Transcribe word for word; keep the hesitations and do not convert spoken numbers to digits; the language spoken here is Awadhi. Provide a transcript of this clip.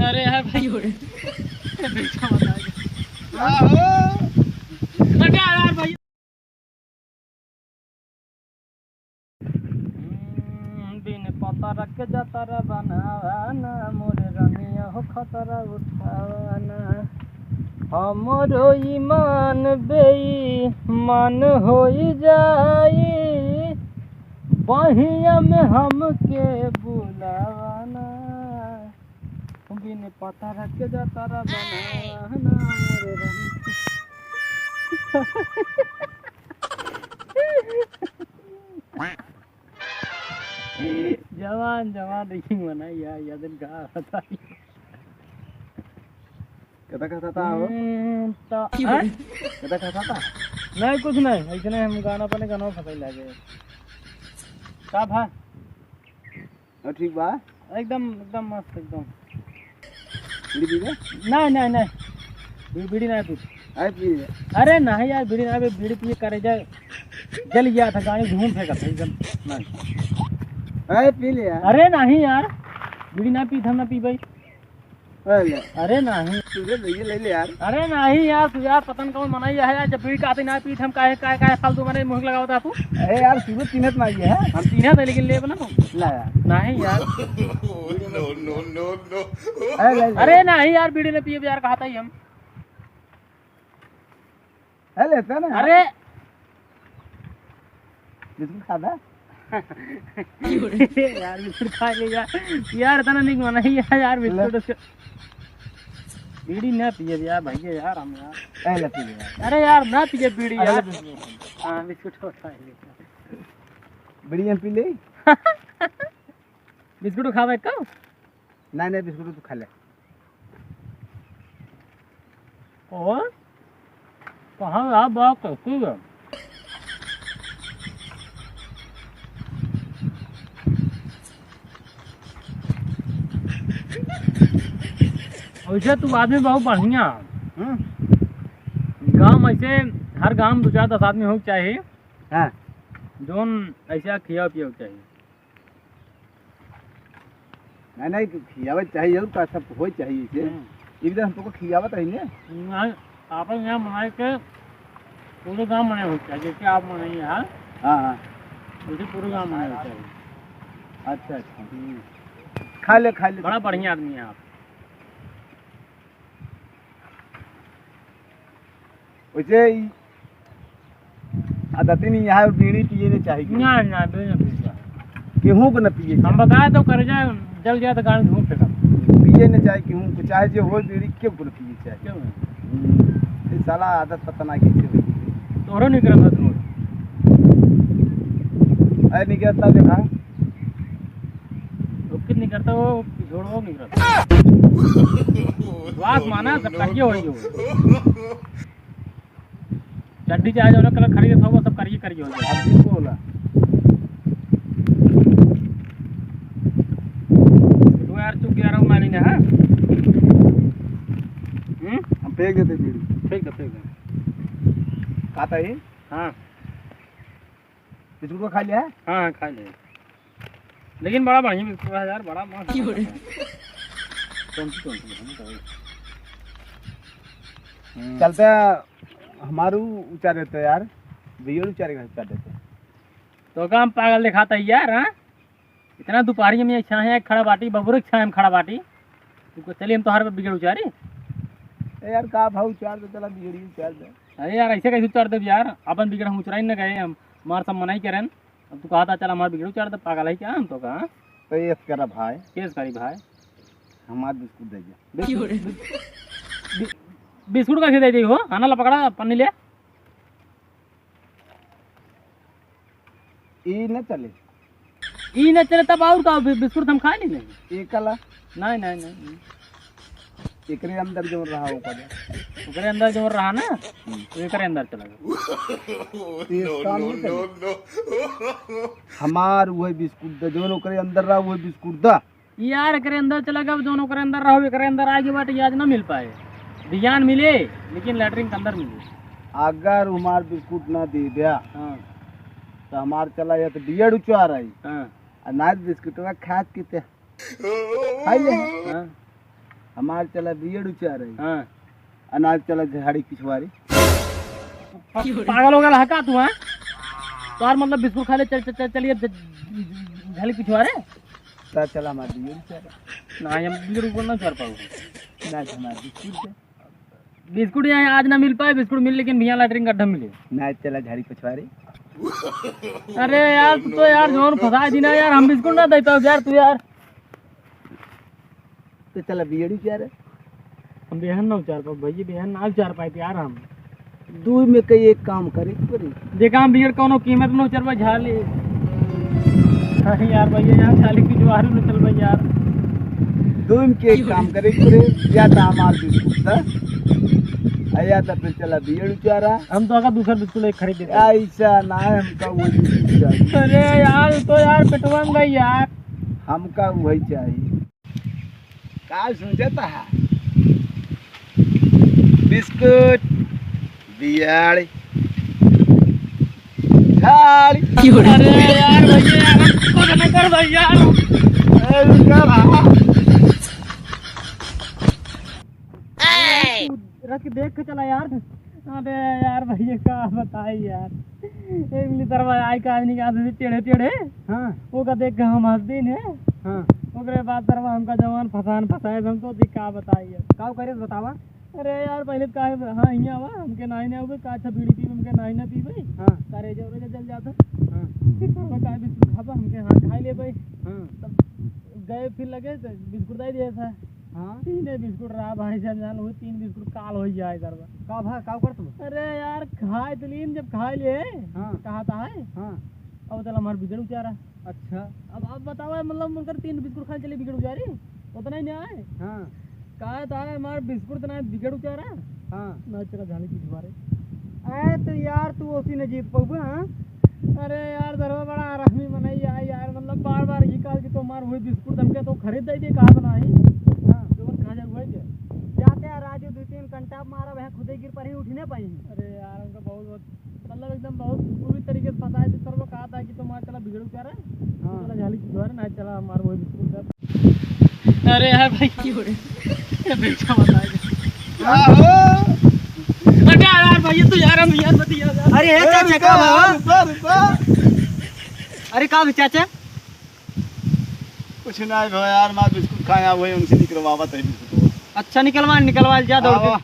अरे यार भाई, हो रे। पीछा बता दे। आहो। हटा यार भाई। हम्म, बिन पतरा के जतरा बनावाना, मोरे रनिया हो खतरा उठावाना। हमरो ईमान बेईमान होई जाई, बहिया में हमके बुलावाना। बिन पतरा के जतरा बनावाना, मोरे रनिया। जवान, जवान, देखी मना, या, या दिन का बताई। कता कहता था हो? हम्म, तो, हैं? कता कहता था? नहीं, कुछ नहीं, ऐसे नहीं, हम गाना अपने गाना फंसाई लागे। का भा? और ठीक बा? एकदम, एकदम मस्त, एकदम। बीड़ी पीबे? नहीं, नहीं, नहीं। बी-, बीड़ी नहीं पी। अरे पी ले। अरे नहीं यार, बीड़ी नहीं, बीड़ी पिए करेजा जल गया था, गाड़ी घूम फेंका था एकदम। नहीं। अरे पी ले यार। अरे नहीं यार, बीड़ी ना पी, हम ना पी भाई। अरे। अरे नहीं। तू ले, ले, ले, ले यार। अरे नहीं यार, तू यार पता न कौन मनाई है यार, जब बीड़ी का आती ना पीठ हम काहे, काहे, काहे फालतू मने मुंह लगावत है तू? अरे यार, तू चिन्हत नहीं है। हम चिन्हत है, लेकिन लेब ना हम। ला यार। नहीं यार। No, no, no, no। अरे ले, ले। अरे नहीं यार, बीड़ी न पिए यार, कहता ही हम। है, लेता ना। अरे। बिस्कुट खाता? यार, बिस्कुट खा ले यार। यार, इतना निक मना ही है यार, ले। बिस्कुट उसके। बीड़ी ना पिए यार, भैया यार, हम यार। ए, ले पी ले यार। अरे यार, ना पिए बीड़ी अरे, यार। बिस्कुट। हाँ, बिस्कुट होता है। बीड़ी हम पी ले? बिस्कुट खावे का? नहीं, नहीं, बिस्कुट तू खा ले। और कहाँ रहा बा, कैसे है? वैसे तू आदमी बहुत बढ़िया। हम्म। गाँव में ऐसे हर गाँव में दो चार दस आदमी हो चाहिए। हाँ। जोन ऐसे खिया पिया चाहिए। नहीं, नहीं, खियावत चाहिए, और का सब होई चाहिए इसे। हम्म। एक दिन हम तुमको खियावत रही ने। नहीं, आपन यहाँ मनाई के पूरे गाँव मनाई होई चाहिए, जैसे आप मनाई यहाँ। हाँ, हाँ। वैसे पूरे गाँव मनाई होई चाहिए। अच्छा, अच्छा। हम्म। खा ले, खा ले। बड़ा बढ़िया आदमी है आप। वैसे ही आदत ही नहीं है, बीड़ी पिए नहीं चाहिए। ना, ना, बीड़ी ना पिए। केहू को न पिए हम चाहिए। बताए तो कर जाए, जल जाए तो गाड़ी धूप फेंका। पिए नहीं चाहिए केहू को, चाहे जो हो बीड़ी, केहू को न पिए चाहिए। क्यों? हम्म, ये साला आदत पता ना कैसे हुई। तोहरो निकलत है धूप। अरे निकलता देखा। तो कित निकलता वो, छोड़ो निकलता। बात माना, सब करिए वही हो। चड्डी चाहे जौन कलर खरीदत हो, वो सब करिए, करिए हो जाए। अब किसको होला? तो यार, चुप यार, वो मानी ना, हाँ? हम्म? हम फेंक देते बीड़ी। फेंक दे, फेंक दे। खाता ही? हाँ। बिस्कुट को खा लिया है? हाँ, हाँ, खा लिया। लेकिन बड़ा बढ़िया बिस्कुट है यार, बड़ा मस्त क्यों रे? है। कौन सी, कौन सी है? हम्म। चलते हैं, हमारू उचार देते यार, भैया उचारे का उचार देते। तो काम पागल दिखाता है यार, हाँ? इतना दोपहरी में छाहे खड़ा बाटी, बबुरे छाहे में खड़ा बाटी। तू को चलिए, हम तोहार पे बिगड़ उचारी। ए यार, का भाव उचार दे, चला बिगड़ी उचार दे। अरे यार, ऐसे कैसे उचार देब यार? अपन बिगड़ हम उचराई न गए, हम मार सब मनाई करें। अब तू कहा था, "चल, हमार बिगड़ू चार," तो पागल है क्या हम तो कहा? तो ये करा भाई। केस करी भाई? हमार बिस्कुट दे जा। बिस्कुट, बि-, बिस्कुट कैसे दे दी हो? आना ला पकड़ा, पन्नी ले। ई न चले। ई न चले तब और का? बि-, बिस्कुट हम खाए नहीं, नहीं। ई कला? नहीं, नहीं, नहीं, नहीं। एकरे अंदर जौन रहा ओकर। ओकरे अंदर जौन रहा ना, हम्म। तो एकरे अंदर चला गया। तो ये काम नहीं चले। हमार वही बिस्कुट दा, जौन ओकरे अंदर रहा वही बिस्कुट दा। यार, एकरे अंदर चला गया, जौन ओकरे अंदर रहा, एकरे अंदर आगे बाटे, आज ना मिल पाए। बियान मिले, लेकिन लैट्रिन के अंदर मिले। अगर हमार बिस्कुट ना दे दिया, हाँ। तो हमार चला या तो बियड़ उचार आई। हाँ। आ ना बिस्कुटवा खात के ते खाई ले। हाँ। हमार चला बियड़ उचारे। हाँ। अनाज चला झाड़ी पिछवारी। पागल हो गया है का तू, हाँ? तो यार मतलब बिस्कुट खा ले, चल, चल, चल, चलिए, ज-, ज-, झाड़ी पिछवारे। ता चला हमार बियड़ उचारे। ना, हम बियड़ ऊपर ना चढ़ पाऊँ। ना, हमार बिस्कुट दे। बिस्कुट यहाँ आज ना मिल पाए, बिस्कुट मिल लेकिन भैया लैट्रिन गड्ढा मिले। ना, चला झाड़ी पिछवारे। अरे यार, तू तो यार जौन फंसा दी ना यार, हम बिस्कुट ना दे पाओ यार, तू यार। तो चला बियड़ उचारे। हम बिहान ना उचार पाए भैया, बिहान ना उचार पाए यार हम। दुइ में कई एक काम करे के पड़ी। देखा हम बियड़ कौनो कीमत में उचारबा झाली। अरे यार भैया, यहाँ झाली पिछवारू न चलबा यार। दुइ में के एक काम करे के पड़ी, या तो हमार बिस्कुट दा, आ या तो फिर चला बियड़ उचारा। हम तो अगर दूसरा बिस्कुट एक खरीद देते। ऐसा ना है, हमका वो बिस्कुट चाहिए। अरे यार, तो यार पेटवा में गई यार। हमका वही चाहिए। का सोचत हा? बिस्कुट, बियाड़, झाड़। अरे यार भैया यार, कुछ नहीं कर भैया। ए, रुका भाई। रख के देख के चला यार। अबे यार भैया का बताई यार, एक मिली तरवा आए का आदमी के आदमी टेढ़े टेढ़े। हाँ। ओका देख के हम हंस दीन है। हाँ। ओकरे बाद तरवा हमका जवान फसान फसाए, हम तो जी का बताई यार। का करे बतावा? अरे यार पहले तो काहे, हाँ हियाँ आवा, हमके नाई ना हुए का, अच्छा बीड़ी पीबे, हमके नाई ना पीबे। हाँ। करे जब रोजा जल जाता। हाँ। फिर तरवा काहे बिस्कुट खाबा, हमके हाँ खाई ले भाई। हाँ। तब गए फिर लगे तो बिस्कुट दे दिए था। हाँ। तीने बिस्कुट रहा भाई साहब, जान हुए तीन बिस्कुट काल हो जाए करबा। का भा, का करत बा? अरे यार खाए तो लीन, जब खाए लिए। हाँ। कहा था है। हाँ। अब चल हमार बिगड़ उचारा। अच्छा। अब आप बताओ मतलब उनकर तीन बिस्कुट खाए चले बिगड़ उचारी, उतना ही नहीं आए। हाँ। कहा था हमार बिस्कुट तो ना बिगड़ उचारा। हाँ। ना चला झाली की दुआरे। ए तो यार तू ओसी न जीत पउबे, हाँ? अरे यार, दरवा बड़ा हरामी मनई आय यार, मतलब, बार-बार ई कहल कि तोमार वही बिस्कुट हमके तो खरीद दे दे, का बनाई? हाँ। जवन खा जाए वही दे। जाते यार, राजू, दुइ तीन कंटाप मारा, वह खुदे गिर पर ही उठी ना पाई। अरे यार, हमका बहुत, बहुत, मतलब, एकदम बहुत बुरी तरीके से फंसाए थे, सर, वो कहा था कि तोमार चला बिगड़ उचारा, हाँ। चला झाली की दुआरे, ना चला हमार वही बिस्कुट का। अरे यार भाई, की हो रे? ये बेचा बताए। आहो। अरे यार भाई, ये तो यार हम यार बतिया यार। अरे, हे ए, चाचा, रुका, का भा? रुका, रुका। अरे, का भा, चाचा? कुछ नहीं भा यार, मैं बिस्कुट खाया, वही उनसे निकलवावत है बिस्कुट। अच्छा, निकलवा, निकलवा, जा दौड़ के। आवा।